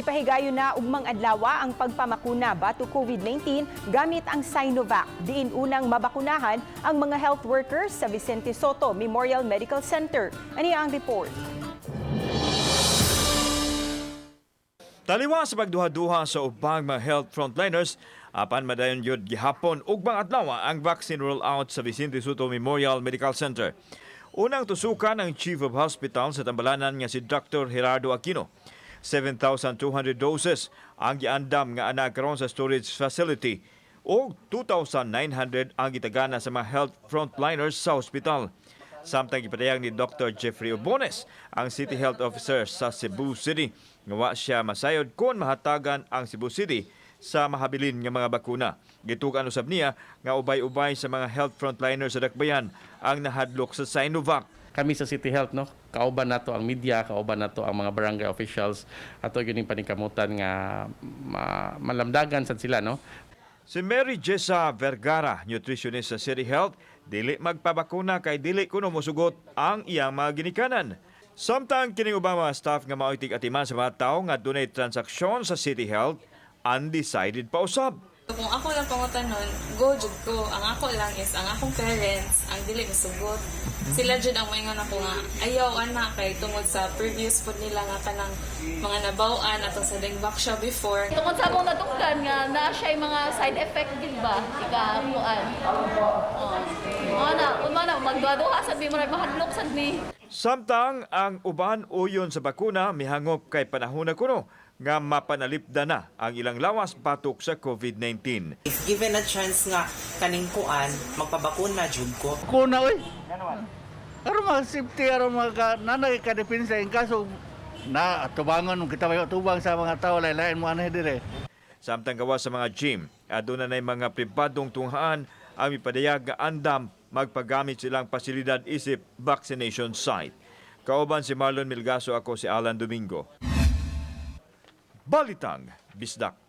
Gipahigayon na ugmang adlawa ang pagpamakuna batok COVID-19 gamit ang Sinovac. Diin unang mabakunahan ang mga health workers sa Vicente Sotto Memorial Medical Center. Ani ang report. Taliwa sa pagduha-duha sa ubang mga health frontliners, apan madayon yun gihapon ugmang adlaw ang vaccine rollout sa Vicente Sotto Memorial Medical Center. Unang tusukan ang Chief of Hospital sa Tambalanan nga si Dr. Gerardo Aquino. 7,200 doses ang giandam nga ana karon sa storage facility ug 2,900 ang gitagana sa mga health frontliners sa hospital. Samtang gipadayag ni Dr. Jeffrey Obones, ang City Health Officer sa Cebu City, nga wa siya masayod kung mahatagan ang Cebu City sa mahabilin nga mga bakuna. Gitukan usab niya nga ubay-ubay sa mga health frontliners sa Dakbayan ang nahadlok sa Sinovac. Kami sa City Health, no, kauban nato ang media, kauban nato ang mga barangay officials, ato gyud ning paningkamutan nga malamdagan sad sila, no. Si Mary Jessa Vergara, nutritionist sa City Health, dili magpabakuna kay dili kuno mosugot ang iyang mga ginikanan. Samtang kining ubang mga staff nga maoy tig-atiman sa mga tawo nga dunay transaksyon sa City Health, undecided pa usab. Kung ako lang pangutanon, go jud ko. Ang ako lang is ang akong parents ang dili masugot. Sila jud ang moingon ako nga ayaw ana kay tungod sa previous pod nila nga kanang mga nabaw-an atong sa Dengvaxia before. Tungod sa among nadunggan nga naa siya mga side effect gid ba ika kuan. Oh. Mao na, mao na magduha-duha sad mi, murag mahadlok sad mi. Samtang ang uban uyon sa bakuna mihangop kay panahon na kuno nga mapanalipda na ang ilang lawas batok sa COVID-19. If given a chance nga kaning kuan, magpabakuna jud ko. Kuna oy. Aron mga safety, aron mga ka, nanay ka depensa in kaso na tubangon kita may tubang sa mga tao, lain mo anay dire. Samtang gawa sa mga gym, aduna nay mga pribadong tunghaan ang mipadayag nga andam magpagamit silang pasilidad isip vaccination site. Kauban si Marlon Milgaso, ako si Alan Domingo. Balitang Bisdak.